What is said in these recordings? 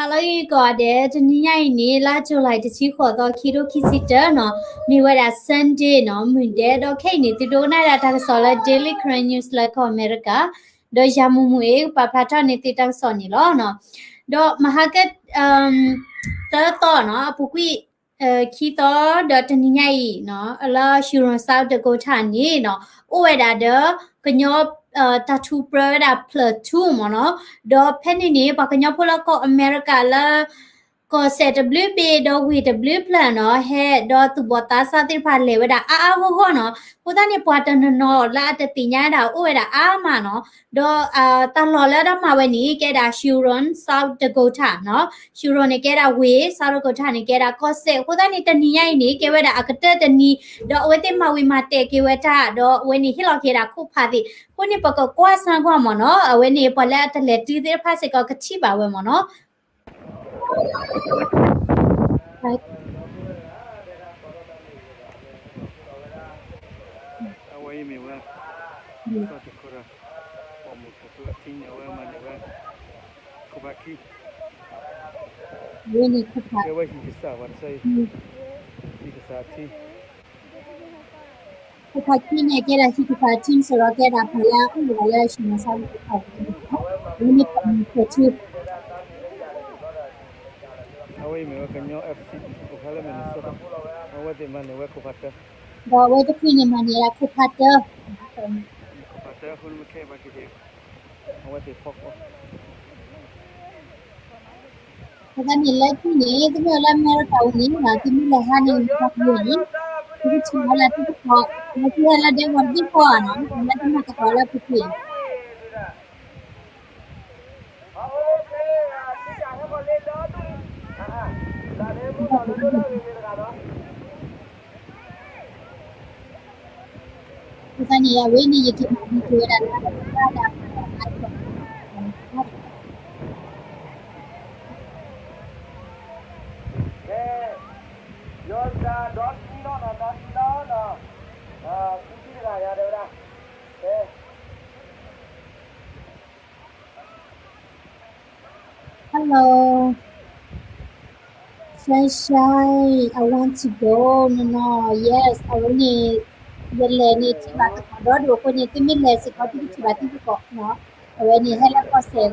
ဟါလၢဂ့ၤကိးဂၤဒဲး, တနံၤညါအံၤန့ၣ် လါ July တဆံဃိးသီ ခံထိခံဆံတၢနီၤ, မ့ၢ်ဝဲဒၣ် Sunday နီၤ, မုၢ်ဒဲး, ဒီးခဲအံၤန့ၣ် သုဒိကနၣ်ဒၣ်တၢ်ကစီၣ်လၢ Daily Karen News လၢကီၢ်အမဲရကၤ, ဒီးယၤမုၢ်မုၢ်အ့ၣ် ပာ်ဖျါထီၣ်န့ၢ်သုတၢ်ကစီၣ်န့ၣ်လီၤ. ဒီးမဟါက သၢသီနီၤ, အပူၤကွံာ် ခံသီဒီးတနံၤညါအံၤနီၤ, လၢ Huron South Dakota န့ၣ်နီၤ, အိၣ်ဝဲဒၣ်ဒီး ကညီ တၢ်ထူးပြၢဝဲဒၣ် platoon မ့ၢ်နီၤ, ဒီးဖဲန့ၣ်န့ၣ် ပှၤကညီဖိလၢကီၢ်အမဲရကၤလၢ ကီၢ်စဲၣ်တဘျုးဘ့ၣ်ဒီးဝ့ၢ်တဘျုးဖျၢၣ်နီၤ, ဟဲဒီးသူၣ်ဘီၣ်သးစၢ်သ့ၣ်တဖၣ်လဲၤဝဲဒၣ်အါအါဂီၢ်ဂီၢ်နီၤ, အဃိသတးန့ၣ် ပှၤတနီၤနီၤလၢအတသ့ၣ်ညါဒၣ်အိၣ်ဝဲဒၣ်အါမးနီၤ, ဒီးတၢ်လီၢ်လၢတၢ်မၤဝဲန့ၣ် ကဲဒၣ် Huron South Dakota နီၤ, Huron န့ၣ်ကဲဒၣ်ဝ့ၢ်, South Dakota န့ၣ်ကဲဒၣ်ကီၢ်စဲၣ်, အဃိသတးန့ၣ် တနံၤညါအံၤန့ၣ် ကဲဝဲဒၣ်အကတၢၢ်တနံၤ, ဒီးအဝဲသ့ၣ်မၤဝံၤမၤတဲာ်က့ၤဝဲတၢ်, ဒီးအဝဲန့ၣ်ဟ့ၣ်လီၤက့ၤဒၣ်ခိၣ်ဖးသ့ၣ်, အဃိန့ၣ် ပကကွၢ်စၢ်ကွၢ်မ့ၢ်နီၤ, အဝဲန့ၣ် ပှၤလၢအတလဲၤတုၤသ့ၣ်တဖၣ်စ့ၢ်ကီးကထံၣ်ဘၣ်ဝဲမ့ၢ်နီၤ. အဝဲအံၤမ့ၢ်ဝဲ ကီၢ်စဲၣ်တခီဒီး ပိာ်မုၣ်ကသူအထံန့ၣ် အဝဲမၤန့ၢ်ဝဲ ခိၣ်ဖးခံ, ဝဲန့ၣ်ခိၣ်ဖး, ကဲဝဲဟံၣ်ကစၢ်ပှၤတဆၢအံၤ, ဟံၣ်ကစၢ်အထံ, ခိၣ်ဖးခံန့ၣ် ကဲဒၣ်ဟံၣ်ကစၢ်အထံ စ့ၢ်ကီးကဲဒၣ်ဖဲလၢအအိၣ်ဒီးလၢ Huron South Dakota ဝဲန့ၣ် ပိာ်မုၣ်ကသူ အဝဲအံၤမ့ၢ်ဝဲကညီ FC အိၣ်ဖဲလၢ Minnesota, အဝဲသ့ၣ်မၤန့ၢ်ဝဲခိၣ်ဖးတၢ, ဒီးအဝဲတဖုန့ၣ်မၤန့ၢ်ဝဲခိၣ်ဖးတၢ, ခိၣ်ဖးတၢအဃိန့ၣ် မ့ၢ်ခဲအံၤပှၤက့ၤက့ၤ အဝဲသ့ၣ်ဖီခိၣ် အဃိသတးန့ၣ် လၢခံန့ၣ် သုမ့ၢ်အိၣ်လၢအမဲရကၤအံၤန့ၣ် သုမ့ၢ်လဲၤဟးန့ၣ်န့ၣ် သုကထံၣ်ဝဲလၢတၢ်ကစီၣ်, လၢသုဟဲလၢဒဲကဝီၤတဘ့ၣ်ဃီဧါနီၤ, လၢသုမၤသကိးလၢပူၤကွံာ် အဃိသတးန့ၣ် အဝဲန့ၣ် ယက့ၤမၤဒံးက့ၤဝဲဒၣ်လၢ ကဲ, ယီၤစတၢ်ဒီတံၤလီၤနီၤ, ဒီတံၤလီၤနီၤ, ပူၤတံၤတဂၤယၤတဲဝဲဒၣ်, ကဲ Hello, Sunshine, I want to go နီၤနီၤ, yes, အဝဲန့ၣ် ယလဲၤန့ၣ် ထံၣ်ဘၣ်သကိးဒီဒူၣ်အဃိန့ၣ် သုမ့ၢ်လဲၤစ့ၢ်ကီး သုကထံၣ်ဘၣ်သုသကိးနီၤ, အဝဲန့ၣ်ဟဲလၢကီၢ်စဲၣ်ဂၤ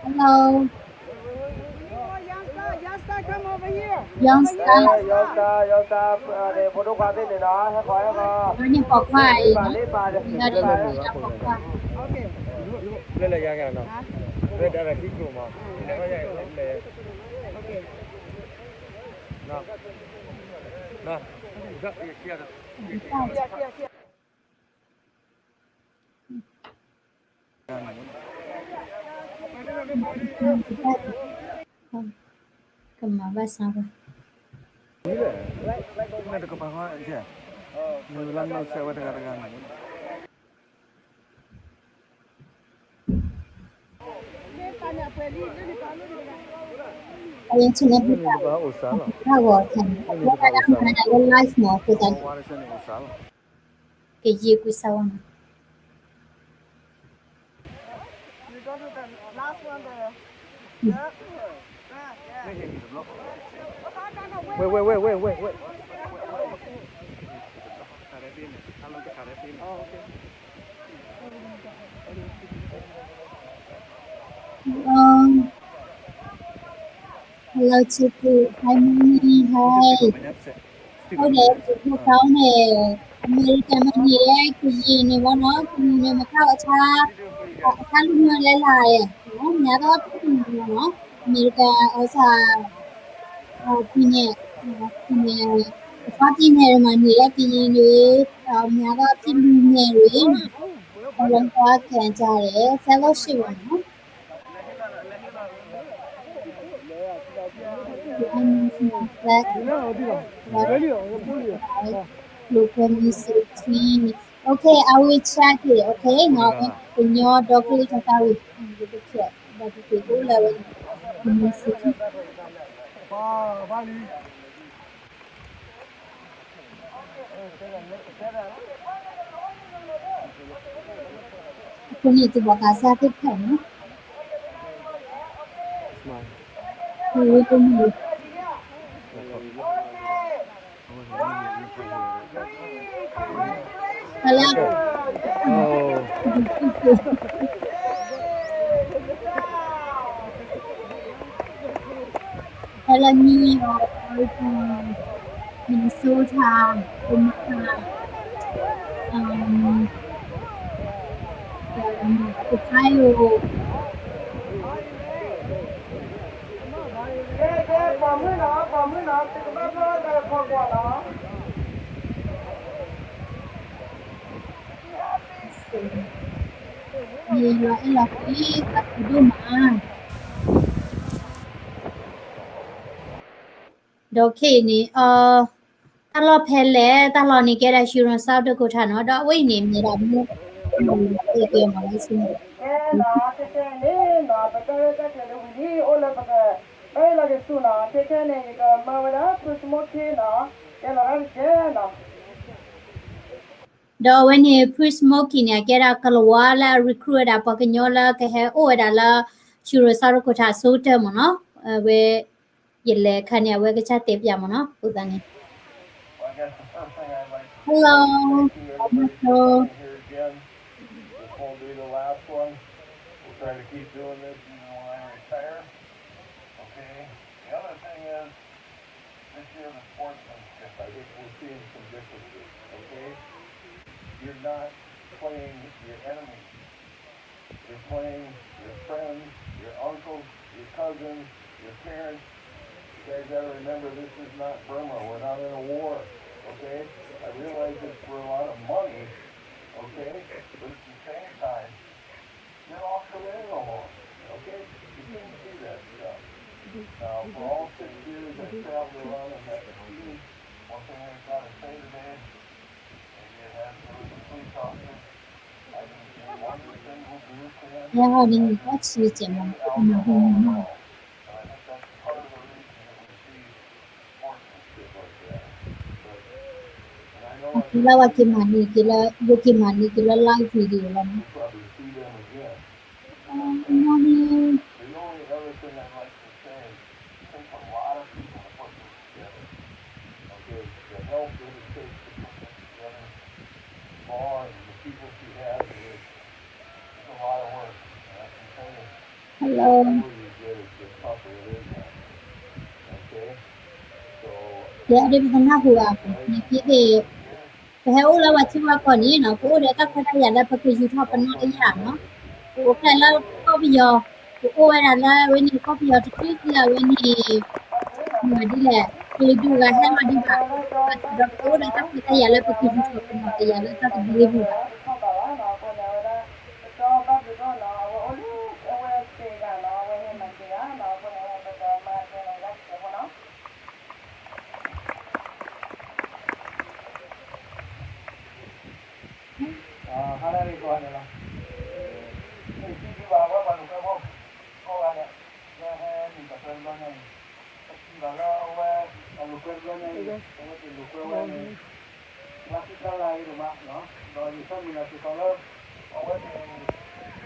Hello. Young Star, Young Star, Young Star, ဖိဒိၣ်ခွါသ့ၣ်န့ၣ်နီၤ, ဟဲဃီဟဲဃီ, အဝဲန့ၣ်ပိာ်ခွါအံၤနီၤ, လၢလၢပိာ်ခွါ, လၢလၢယၤကနီၤ, လၢဒါရဟံကျိာ်မး, လဲၤ, ကမၤဘၣ်ဆါဘၣ် နတကပၤဃီ, နလၢနီၢ်ဆဲးဝဲတဂၤတဂၤန့ၣ် အဝဲန့ၣ်ဘၣ်အိၣ်စါလီၤ, အဝဲန့ၣ်ဘၣ်အိၣ်စါလီၤ, ကယံာ်ကွံာ်စါဝဲန့ၣ် Wait, wait, wait, wait, wait, wait. Um, hello, Chiku. Hi, Mimi. Hi. အိၣ်ဒီး Chiku န့ၣ် အမဲရကၤမ့ၢ်န့ၣ် ကယံာ်န့ၣ်ဝဲနီၤ, ကယံာ်န့ၣ် မ့ၢ်ခါအဆါ, အဆါလူၤမၢလဲၤလၢ်, မ့ၢ်အသီတၢ်တမံၤနီၤ, အမဲရကၤ အဆါ ပြည်နယ်, ပြည်နယ်, အဖါပြည်နယ် မ့ၢ်န့ၣ် ကယံာ်န့ၣ်, အမဲရကၤ ပြည်နယ် န့ၣ်, အဝဲ သွား ကံ ကြတယ်, fellowship ပေါ့နော်. Local music team. Okay, I will check it. Okay, နော်, ကညီဒီကလုာ်တၢ်သးဝံၣ်, ဒီကလုာ်, ဒီကလုာ် ကအိၣ်လၢဝဲ community. အဃိန့ၣ် သုဘၣ်သးစၢ်သ့ၣ်တဖၣ်န့ၣ် ဝံၤတမုာ် ဖဲလၢ ဖဲလၢ New York, Oregon, Minnesota, Omaha, um, Ohio, ကဲ ကဲ ပှၤမုၣ်နီၤ ပှၤမုၣ်နီၤ သုကဘၣ်ဘၣ်ဒီးဖီကွၢ်နီၤ ယလီၤအဲၣ်လီၤကွံ သးခုဒိၣ်မး ဒီးခဲအံၤန့ၣ် အ တၢ်လီၢ်ဖဲလဲၣ် တၢ်လီၢ်န့ၣ်ကဲဒၣ် Huron South Dakota နီၤ ဒီးအဝဲအံၤန့ၣ် မ့ၢ်ဒၣ်မ့ၢ် ကဲမ့ၢ်လၢဆူ ကဲနီၤ ခဲခဲအံၤန့ၣ်နီၤ ပတၢ်ရဲၣ်တၢ်ကျဲၤလၢဝံၤလံ အိၣ်လၢပက တၢ်ရဲၣ်လီၤက့ၤဆူနီၤ ခဲခဲအံၤန့ၣ် ယကမၢဝဲဒၣ် Prince Smoky နီၤ ကဲလီၤတၢ်တကဲနီၤ ဒီးအဝဲန့ၣ် Prince Smoky န့ၣ် အကဲဒၣ်ကလၤဝါလၢအ recruit ဝဲဒၣ်ပှၤကညီလၢကဟဲအိၣ်ဝဲဒၣ်လၢ Huron South Dakota အဆိကတၢၢ်မ့ၢ်နီၤ အဝဲ ယလဲၤခါန့ၣ် အဝဲကစၢ်တဲပၠးမ့ၢ်နီၤ အဃိသတးန့ၣ် Hello, hello. This won't be the last one. We'll try to keep doing this even when I retire. Okay? The other thing is, this year the sportsmanship, I think we're seeing some differences, okay? You're not playing your enemies. You're playing your friends, your uncles, your cousins, your parents. You guys gotta remember this is not Burma. We're not in a war, okay? I realize it's for a lot of money, okay? But at the same time, you're all Chilean almost, okay? You can't do that stuff. Now, for all six years I traveled around and met the team, one thing I gotta say today, maybe it has to do with the police officers, I didn't see one single beer can or any alcohol at all. And I think that's part of the reason you see sportsmanship like that. က့ၤလၢဝဲက့ၤမၤန့ၢ်က့ၤလၢ ယက့ၤမၤန့ၢ်က့ၤလၢ live video လီၤနီၤ. Good morning. Hello. ယဒ်ပသနၢ်ဟူဘၣ်အပူၤ နက့သ့ၣ် ပဟဲအိၣ်လၢဝဲထံဝဲကီၢ်န့ၣ်နီၤ ပအိၣ်ဒီးတၢ်ခွဲးတၢ်ယာ်လၢပကယူၤထီၣ်ပနီၣ်တယာ်နီၤ ပအိၣ်ဖျဲၣ်လၢကီၢ်ပယီၤ ပအိၣ်ဝဲဒၣ်လၢအဝဲန့ၣ် ကီၢ်ပယီၤတချုးလၢအဝဲန့ၣ် မၤဒ်လဲၣ် ကလုာ်ဒူၣ်ဂၤဟဲလီၤဒံးဘၣ် ဒီးပအိၣ်ဒီးတၢ်ခွဲးတၢ်ယာ်လၢပကယူၤထီၣ်ပနီၣ်တယာ်လၢတၢ်သဘျ့ပူၤဘၣ် ဟါလၢအဂ့ၤကိးဂၤဒဲးလီၤ. ပစံးဘျုးဘၣ်ဝဲပှၤလိာ်ကွဲဖိ ကိးဂၤဒဲး လၢဟဲနုာ်တၢ်ပၢတဘျီညါအံၤ ပစံးဘျုးဘၣ်လၢအဝဲ ပှၤလိာ်ကွဲတဘျီညါအံၤ အဝဲသ့ၣ်လိာ်ကွဲဝဲန့ၣ် ဘၣ်သ့ၣ်သရၣ်ဂ့ၤဒိၣ်မး ဒီးယဆၢမုၢ်လၢ်စ့ၢ်ကီးလၢ အဝဲသ့ၣ် သံဝဲ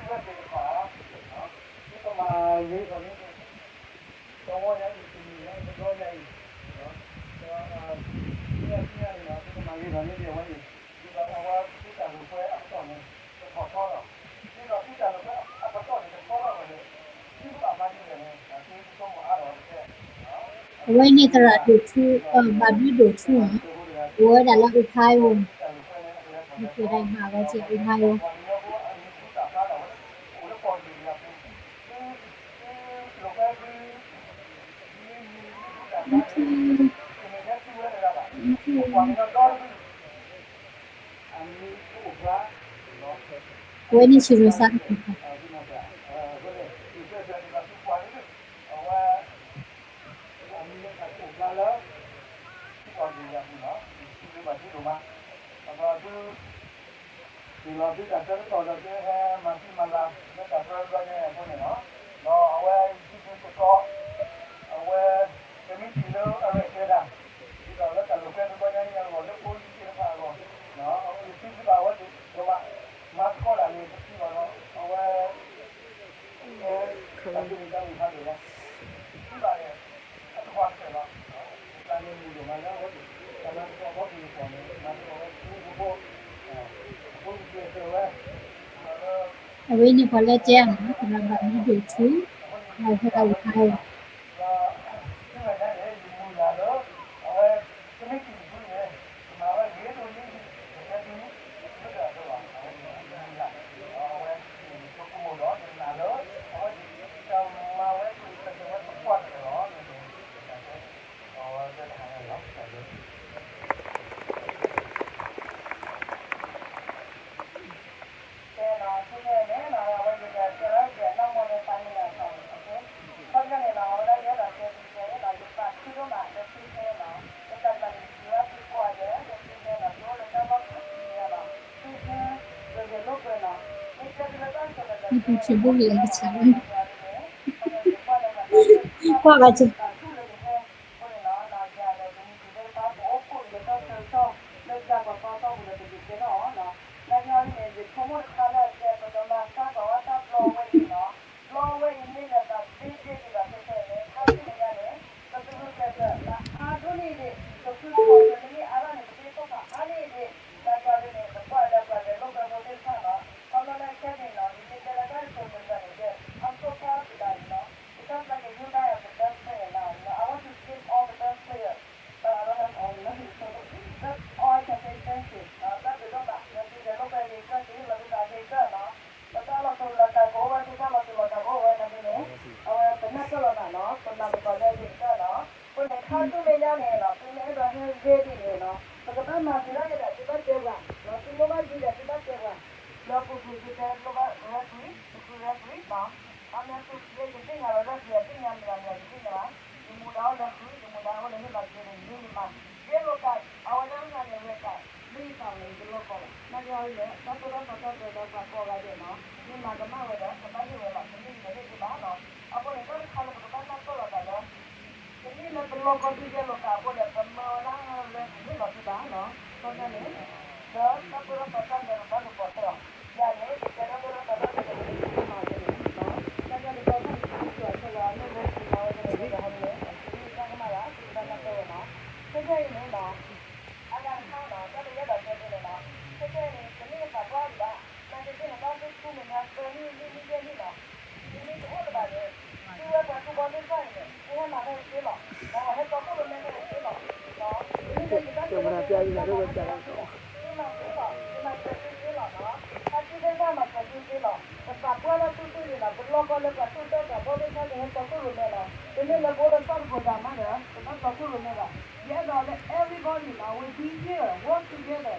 သ့ၣ်တဖၣ် သုကမၤဂ့ၤထီၣ်န့ၣ် တဝီညါအံၤ တနံၤညါအံၤ တဘျီညါအံၤ ဒီး သ့ၣ်ညါသ့ၣ်ညါန့ၣ်ဒီး သုကမၤဂ့ၤထီၣ်န့ၣ်ဒ်အဝဲန့ၣ် ဒ်သိးအဝဲသုတၢ်လိာ်ကွဲအကတီၢ်န့ၣ် တထီၣ်ထီဒီး ဒ်သိးသုတၢ်လိာ်ကွဲအကတီၢ်န့ၣ် တထီၣ်ထီဒီးန့ၣ် သုကဘၣ်မၤဒ်လဲၣ်န့ၣ် သုကဆိကမိၣ်အါထီၣ်ဝဲတက့ၢ် အဝဲန့ၣ်သရၣ်ဒိၣ်ထူ ဘၣ်ဘျုးဒိၣ်ထူနီၤ အိၣ်ဝဲဒၣ်လၢ Ohio မ့ၢ်ကဲဒၣ်မၤဝဲကဲ Ohio ဝဲန့ၣ်ဆံးရိၤစါတခါ အဝဲ အမံၤလၢတၢ်ကိၢ်ကျါလၢ သုပှၤကလုာ်အပူၤနီၤ ယစံးဘျုးဘၣ်သုဒိၣ်မး ဒီးသု ဟ့ၣ်လီၤသုတၢ်ဆၢကတီၢ်ဒီးသုဟဲမၤသံမၤလၤလၢတၢ်ပၢတဘျီညါအံၤအဃိန့ၣ်လီၤ. ဒီးအဝဲယစံးဘျုးစ့ၢ်ကီး အဝဲ committee လၢအရဲၣ်ကျဲၤတၢ် ဒ်သိးလၢတၢ်လိာ်ကွဲတဘျီညါအံၤအဂီၢ် လၢဖိလံၤသ့ၣ်တဖၣ်အဂီၢ် ယစံးဘျုးဘၣ်အဝဲသ့ၣ်ဒိၣ်မး မၤသကိးတၢ်န့ၣ် ပစံးဘၣ်ဒီး အဝဲန့ၣ်ပှၤလၢကဲဧါနီၤ ပှၤဘၣ်မူဒိၣ်ထူ လၢဟဲအဝဲခါဝဲ နပူၤထံဘိလံအကဆၢ ကွၢ်ဘၣ်က့ၤ အဝဲပနၢ်ပၢၢ်လီၤသးနီၤ ပမၤသကိးလၢအဂ့ၤကတၢၢ်နီၤ အဃိန့ၣ် ခါဆူမဲာ်ညါန့ၣ်နီၤ သုမ့ၢ်အဲၣ်ဒိးဟဲဂ့ၤဒ်န့ၣ်နီၤ ပကဘၣ်မၤဂ့ၤထီၣ်က့ၤဒီး သုဘၣ်တဲပှၤနီၤ သုလိၣ်ဘၣ်ဂ့ၤဒီး သုဘၣ်တဲပှၤ လၢပူၤကွံာ်သုတဲလိၣ်ဘၣ် referee သု referee နီၤ အမ့ၢ်သုကဲကသ့ၣ်ညါလီၤ referee အသ့ၣ်ညါမ့ၢ်မ့ၢ်တသ့ၣ်ညါဘၣ် ယမူဒါအိၣ်လၢဃုာ် ယမူဒါအိၣ်လၢဟ့ၣ်လီၤက့ၤန့ၣ် ယမ့ၢ်ယမၤ ယဲလိာ်ကး အဝဲဒၣ်မ့ၢ်န့ၣ် ရဲကး လၢယသးန့ၣ် ယတလိၣ်ကီးဘၣ် နာ်က့အီၤန့ၣ် တၢ်သိၣ်တၢ်သီတၢ်ပၢတၢ်ပှၤကိးဂၤဒဲးနီၤ မ့ၢ်မၤကမၣ်ဝဲဒီး ကဘၣ်ဟ့ၣ်ဝဲလီၤ တမ့ၢ်ယတဟ့ၣ်သုဘၣ်နီၤ အဃိန့ၣ် တၢ်တခါလၢပကဘၣ်တၢ်သိၣ်လီၤသးလၢ တမ့ၢ်လၢပလိၣ်ကီးသုယဲလိာ်ကးအဃိဒီး ပမၢဝဲဒၣ်လၢ ဟ့ၣ်လီၤသုဘၣ်နီၤ အဃိန့ၣ် လၢတၢ်သိၣ်တၢ်သီတၢ်ပၢတၢ်ပှၤကိးဂၤဒဲး ယၤန့ၣ် ယတဲတၢ်သိၣ်တၢ်သီတၢ်ပၢတၢ်ပှၤကိးဂၤဒဲး တၢ်သိၣ်တၢ်သီတၢ်ပၢတၢ်ပှၤကိးဂၤဒဲး တၢ်ကမၣ်ဘၣ် သုကဘၣ်တၢ်သိၣ်ဝဲနီၤ ခဲခဲအံၤန့ၣ်နီၤ အဂၤတခါနီၤ တၢ်လၢယအဲၣ်ဒိးတဲသုန့ၣ်နီၤ ခဲခဲအံၤန့ၣ် ပမ့ၢ်ပသးပှၢ်ဒံးဘၣ် နာ်က့သ့ၣ်န့ၣ် ဘၣ်သ့ၣ်ဆူမဲာ်ညါသၢနံၣ်လွံၢ်နံၣ်ယဲၢ်နံၣ်နီၤ နမ့ၢ်တအိၣ်လၢၤဘၣ်န့ၣ် သုဝဲပှၤသူဘီသ့ၣ်တဖၣ်အံၤန့ၣ် သုဟဲမၤဖဲတသ့လီၤ ဒီးဟဲတီခိၣ်ရိၣ်မဲဖဲတသ့လီၤ သုမၤသ့လီၤ သုမၤစၢၤသုသ့လီၤနီၤ ဖါတံၢ်သ့ၣ်တဖၣ်မၤစၢၤသုသ့လီၤ ပသးပှၢ်လၢသုသ့ၣ်န့ၣ်နီၤ ပလိၣ်ကီးလၢပှၤသူၣ်တၢ်သးဘီသ့ၣ်တဖၣ်ကဟဲတီခိၣ်ရိၣ်မဲလီၤ တမ့ၢ်လၢပအိၣ်လၢသီၣ်တကိးတၢ်မးဒီး ပဘၣ်တီခိၣ်ရိၣ်မဲဘၣ် ယအဲၣ်ဒိးလၢ everybody နီၤ we be here work together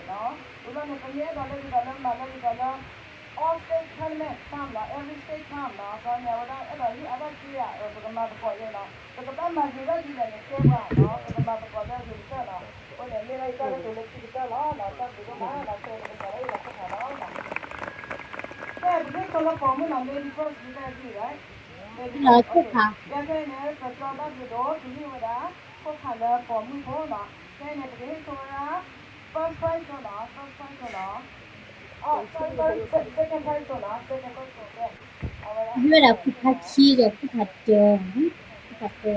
နီၤ ဝံၤလီၤန့ၣ် ပမ့ၢ်အဲၣ်ဒိးလၢဒ်သိးလၢမၤလၢဒ်သိးလၢ all state parliament come နီၤ every state come နီၤ အဃိန့ၣ် အဝဲဒၣ်အဲၣ်ဒိးဟ့ၣ်အါဒၣ်က့ၤဧါ ပကမၤသကိးယဲနီၤ ပကဘၣ်မၤဂ့ၤထီၣ်ဒ်လဲၣ်န့ၣ် တဲပှၤနီၤ ပကမၤသကိးလၢအဂ့ၤကတၢၢ်နီၤ အဃိန့ၣ် မ့ၢ်ဒၣ်ယတၢ်ကတိၤလၢခံကတၢၢ်လီၤ တၢ်ဘျုးဒိၣ်မး လၢပကစးထီၣ်ဟ့ၣ်လီၤခိၣ်ဖးလီၤ ကဲ ပကဟ့ၣ်ဆိလၢပိာ်မုၣ်နီၤ lady first ယတၢ်ဂ့ၢ် right လၢခိၣ်ဖး ယကဲန့ၣ် ပကၠီဘၣ်ဘျုးဒိၣ် ပဟ့ၣ်ဝဲဒၣ် ခိၣ်ဖးလၢပိာ်မုၣ်ဖိနီၤ ကဲန့ၣ် ပကဟ့ၣ်ဆိဝဲဒၣ် first prize ဖိနီၤ first prize ဖိနီၤ အိ sorry sorry second prize ဖိနီၤ second prize ဖိ ကဲ အဝဲဒၣ် ဟ့ၣ်ဝဲဒၣ်ခိၣ်ဖးခံဒီးခိၣ်ဖးတၢ ခိၣ်ဖးတၢ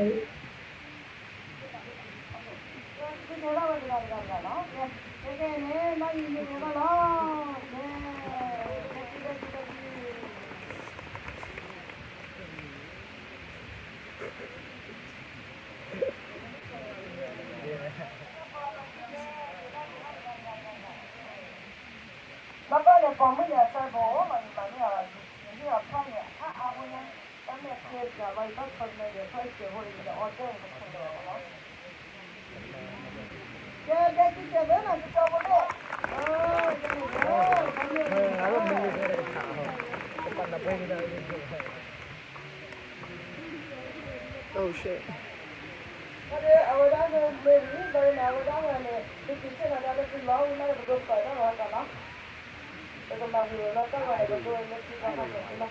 ဘၣ်ဘၣ်န့ၣ် ပိာ်မုၣ်န့ၣ် အတၢ်ဘိအိၣ်လီၤ ယမၤန့ၢ်အီၤလီၤ ယဟ့ၣ်အီၤဖျီၣ်န့ၣ် အါအါဝဲညါ တၢ်မဲာ်ချံစှၤဘၣ် ယဘၣ်ဆီတမဲာ်ဒီး ဖျီၣ်စှၤဖိဒီး ယတအီၣ်တဲာ်န့ၣ် ပဆိၣ်လီၤလီၤ ကဲ ကဲ ကဲ ကဲ ကဲ ကဲ ကဲ Oh shit. အဝဲဒၣ်န့ၣ် မ့ၢ်ဝံၤ ဘၣ်န့ၣ် အဝဲဒၣ်ဝဲန့ၣ် သုက့ၤဆ့ၣ်နီၤဒၣ်လၢသုလီၤ ဝံၤမးလၢပဒိကပၤတၢ်လီၤကလီၤ ပကမၤဂ့ၤလီၤတၢ်ဝဲန့ၣ် ပဒိလၢသုတၢ်မၤစၢၤ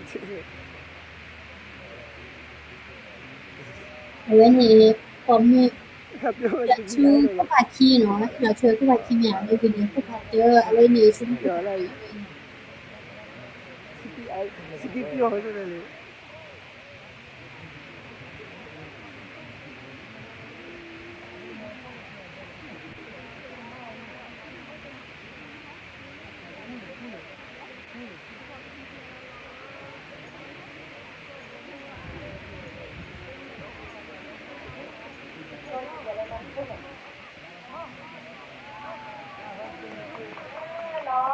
သုလီၤ အဝဲန့ၣ် ပိာ်မုၣ် ဆူခိၣ်ဖးခံနီၤ လီၤဆူခိၣ်ဖးခံမ့ၢ်ဧါ မ့ၢ်ဂ့ၤန့ၣ် ခိၣ်ဖးတၢ အဝဲန့ၣ်ဆူ စကံပျီၢ်ဝဲဒၣ်လံ Thank you.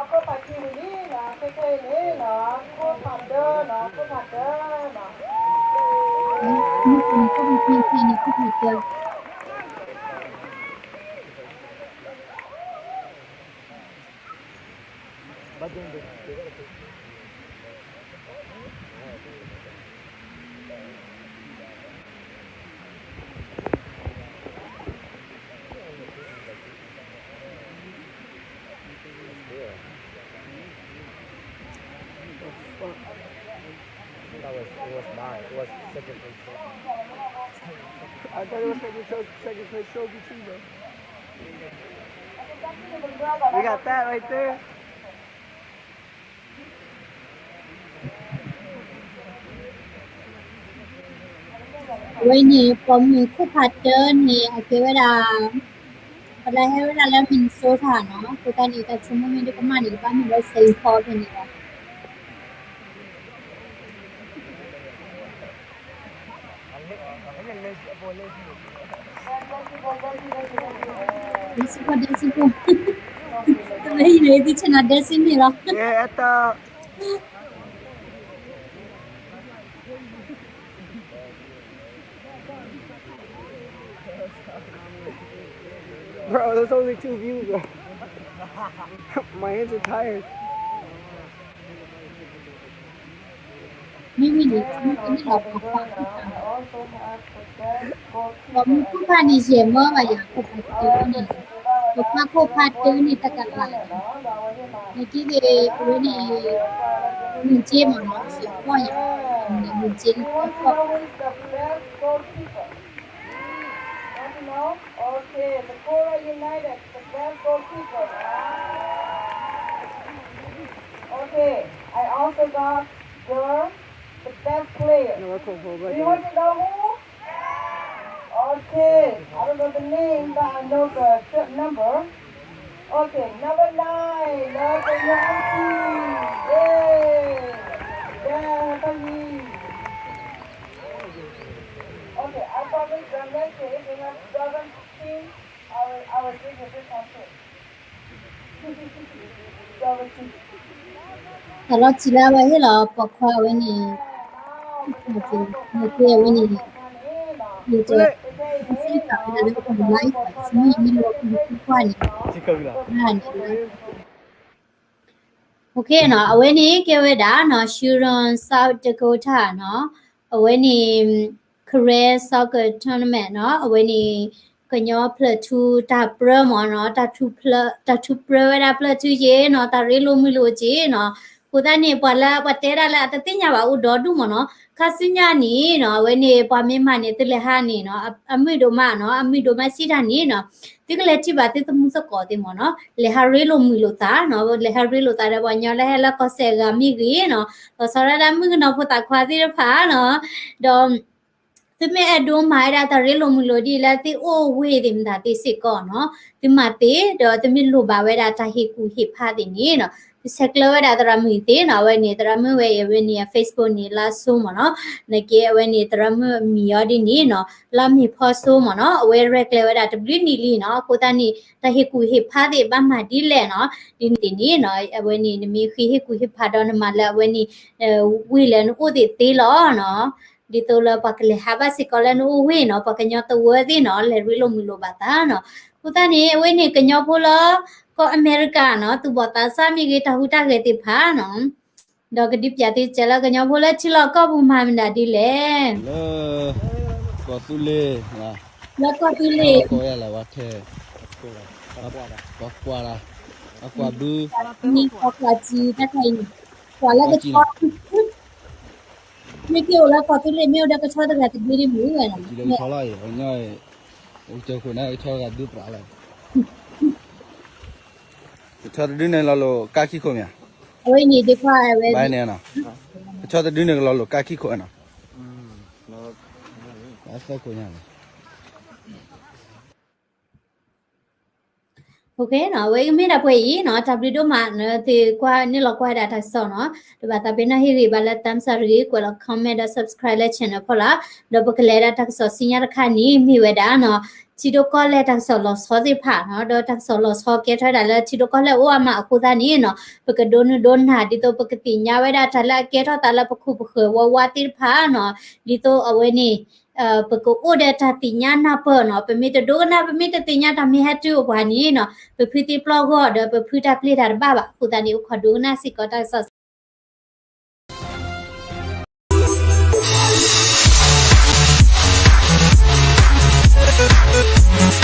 ခိၣ်ဖးခံဝံၤလံနီၤ, ခဲခဲအံၤန့ၣ်နီၤ, ခိၣ်ဖးတၢနီၤ, ခိၣ်ဖးတၢနီၤ. ခိၣ်ဖးခံန့ၣ် ခိၣ်ဖးတၢ. အဝဲန့ၣ် ပိာ်မုၣ်ခိၣ်ဖးတၢန့ၣ် အကဲဝဲဒၣ် ပှၤလၢဟဲဝဲဒၣ်လၢ Minnesota နီၤ, အဃိသတးန့ၣ် တၢ်ဆိကမိၣ်မ့ၢ်ဒိၣ်ကမၣ်န့ၣ် ကဘၣ်မ့ၢ်ဝဲ Saint Paul ဖဲန့ၣ်လီၤ. ဒဲစံဖိ ဒဲစံဖိ, တမ့ၢ်ယံၤန့ၣ် သုဆ့ၣ်နီၤဒဲစံမ့ၢ်လီၤ. Bro, that's only two views, bro. My hands are tired. မ့မ့ၢ်န့ၣ် မ့မ့ၢ်န့ၣ်လီၤ ပိာ်ခွါခိၣ်ဖးန့ၣ်, ပိာ်မုၣ်ခိၣ်ဖးန့ၣ် ယဲၢ်မၢဘၣ်ယၤ ခိၣ်ဖးတၢန့ၣ်, ပိာ်ခွါခိၣ်ဖးတၢန့ၣ် တကလးလီၤ. နက့ၤက့ၤ အဝဲန့ၣ် မုၢ်က့မ့ၢ်နီၤ, စဲးဖီၣ်ယၤ မုၢ်က့ နက့ၤဖီၣ် Okay, the Kora United, the best goalkeeper. Okay, I also got girl, the best player. Do you want to know who? Okay, I don't know the name, but I know the shirt number. Okay, number nine, number nine. Yay! Yeah, for me. Okay, I promise the next day, if we have seven teams, I will, I will give you this one too. တၢ်လီၤတံၢ်လၢအဝဲဟ့ၣ်လီၤပိာ်ခွါအဝဲန့ၣ်, နက့အဝဲန့ၣ်, ယတဲ, ယစံးသးဝဲဒၣ်လၢပှၤလၢ်, မ့ၢ်မ့ၢ်လီၤပှၤန့ၣ်, န့ၣ်လီၤ. Okay နီၤ, အဝဲန့ၣ်ကဲဝဲဒၣ်နီၤ, Huron, South Dakota နီၤ, အဝဲန့ၣ် Karen Soccer Tournament နီၤ, အဝဲန့ၣ် ကညီဖျၢၣ်ထူ တၢ်ပြၢမ့ၢ်နီၤ, တၢ်ထူပြၢဝဲဒၣ်ဖျၢၣ်ထူ က့နီၤ, တၢ်ရ့လိာ်မုာ်လိာ်က့နီၤ. အဃိသတးန့ၣ် ပှၤလၢပှၤတဲဒၣ်လၢအတသ့ၣ်ညါဘၣ်အိၣ်ဒီဒူၣ်မ့ၢ်နီၤ. ခါဆူညါန့ၣ်နီၤ, အဝဲန့ၣ် ပှၤမ့ၢ်မၤန့ၣ် သုလဲၤဟးန့ၣ်နီၤ, အမုာ်ဒိၣ်မးနီၤ, အမုာ်ဒိၣ်မးစံးတၢ်န့ၣ်နီၤ, သုကလဲၤထံၣ်ဘၣ်သုသမူသကိးသ့ၣ်မ့ၢ်နီၤ, လဲၤဟးရ့လိာ်မုာ်လိာ်သးနီၤ, လဲၤဟးရ့လိာ်သးဒီးပှၤကညီလၢဟဲလၢကီၢ်စဲၣ်အဂၤမ့ၢ်ဂ့ၤနီၤ, လီၤဆီဒၣ်တၢ်မုၣ်ကနီၤဖိသၣ်ခွါသ့ၣ်တဖၣ်နီၤ, ဒီး သုမ့ၢ်အဲၣ်ဒိးမၤဝဲဒၣ်တၢ်ရ့လိာ်မုာ်လိာ်ဒ်လၢသုအိၣ်ဝ့ၢ်သ့ၣ်မတၤသ့စ့ၢ်ကီးနီၤ, သုမၤသ့, ဒီးသုမ့ၢ်လိၣ်ဘၣ်ဝဲဒၣ်တၢ်ဟ့ၣ်ကူႈဟ့ၣ်ဖးသ့ၣ်န့ၣ်နီၤ, သုဆဲးကျၢဝဲဒၣ်သရၣ်မုၣ်သ့နီၤ, အဝဲန့ၣ် သရၣ်မုၣ်ဝဲအံၤ အဝဲန့ၣ် အ Facebook န့ၣ် လါစိမ့ၢ်နီၤ, နက့အဝဲန့ၣ် သရၣ်မုၣ်အမံၤအီၤဒ်န့ၣ်နီၤ, လါမ့ၤဖီစိမ့ၢ်နီၤ, အဝဲရဲၣ်ကျဲၤဝဲဒၣ်တဘျုးနံၣ်လံနီၤ, အဃိသတးန့ၣ် တၢ်ဟ့ၣ်ကူၣ်ဟ့ၣ်ဖးသ့ၣ်ဘၣ်မၤဒ်လဲၣ်နီၤ, ဒ်န့ၣ်သ့ၣ်န့ၣ်နီၤ, အဝဲန့ၣ် နမ့ၢ်ဃ့ဟ့ၣ်ကူၣ်ဟ့ၣ်ဖးဒီးနမၤလၢအဝဲန့ၣ် ဝ့ၢ်လၢနအိၣ်သ့ၣ်သ့လီၤနီၤ. ဒ်သိးလၢပှၤကလဲၤဟးဘၣ်စ့ၢ်ကီးလၢနအိၣ်ဝ့ၢ်နီၤ, ပှၤကညီသဝၢသ့ၣ်နီၤ, လဲၤရ့လိာ်မုာ်လိာ်ဘၣ်သးနီၤ. အဃိသတးန့ၣ် အဝဲန့ၣ်ကညီဖိလၢ ကီၢ်အမဲရကၤနီၤ, သူၣ်ဘီၣ်သးစၢ်မ့ၢ်ဂ့ၤ, တၢ်ဟူးတၢ်ဂဲၤသ့ၣ်တဖၣ်နီၤ, ဒီးကဒုးပျးသုစဲးလၢကညီဖိလၢထံလီၢ်ကီၢ်ပူၤမၤမနုၤဒ်လဲၣ်. လၢ ကီၢ်သူလ့ၤ, လၢကီၢ်သူလ့ၤ, ပှၤကွၢ်လၢ, ပှၤကွၢ်ဘု, ပှၤကွၢ်စံးတၢ်ခါအံၤ, ကွၢ်လၢကဆီ မ့ၢ်က့ၤအိၣ်လၢကီၢ်သူလ့ၤ မ့ၢ်အိၣ်ဒီးကဆီတဂၤတဒုဒ်မုၢ်ဝဲနီၤ, ကဆီတဒုန့ၣ် လီၤလိာ် ကါခံခိၣ်မ့ၢ်ဧါ, အဝဲန့ၣ်ဒ်ခွါဝဲ, ကဆီတဒုန့ၣ် ကလီၤလိာ်ကါခံခိၣ်နီၤ, သၢခိၣ်ညါလီၤ. နီၤ အဝဲကမ့ၢ်ဒၣ်ပှဲၤအံၤနီၤ တၢ်ဘျုးဒိၣ်မးနသုကွၢ်န့ၣ်လီၤကွၢ်ဝဲဒၣ်တၢ်ကစီၣ်နီၤ တဘၣ်သးပ့ၤနီၣ်ဟ့ၣ်ဂံၢ်ဘါလၢ thumbs up တဂ့ၤ ကွဲးလီၤ comment ဒီး subscribe လၢ channel ဖီလာ် ဒီးပကလဲၤဒၣ်တၢ်ကစီၣ်ဆူညါတခါန့ၣ် မ့ၢ်ဝဲဒၣ်နီၤ ထံဒိၣ်ကီၢ်လဲၢ်တၢ်ကစီၣ်လီၤဆီသ့ၣ်တဖၣ်နီၤ ဒီးတၢ်ကစီၣ်လီၤဆီကဲထီၣ်ဝဲဒၣ်လၢထံဒိၣ်ကီၢ်လဲၢ်အိၣ်အါမးအဃိသတးန့ၣ်နီၤ ပကဒိးနုာ်ဒိးနၢ်ဒ်သိးပကသ့ၣ်ညါဝဲဒၣ်တၢ်လၢအကဲထီၣ်သးလၢပခိၣ်ပဃၢၤဝါဝါသ့ၣ်တဖၣ်နီၤ ဒ်သိးအဝဲန့ၣ် ပကအိၣ်ဒီးတၢ်သ့ၣ်ညါနၢ်ပၢၢ်နီၤ ပမ့ၢ်တဒိကနၣ် ပမ့ၢ်တသ့ၣ်ညါတၢ်မ့ၢ်ဟဲတုၤအပှၤန့ၣ်နီၤ ပဖုသ့ၣ်ပျီၢ်ဂီၢ်ဒီးပဖုတၢ်ပျဲၢ်တၢ်တဘၣ်ဘၣ် အဃိသတးန့ၣ် အိၣ်ခိးဒိကနၣ်စ့ၢ်ကီးတၢ်ကစီၣ်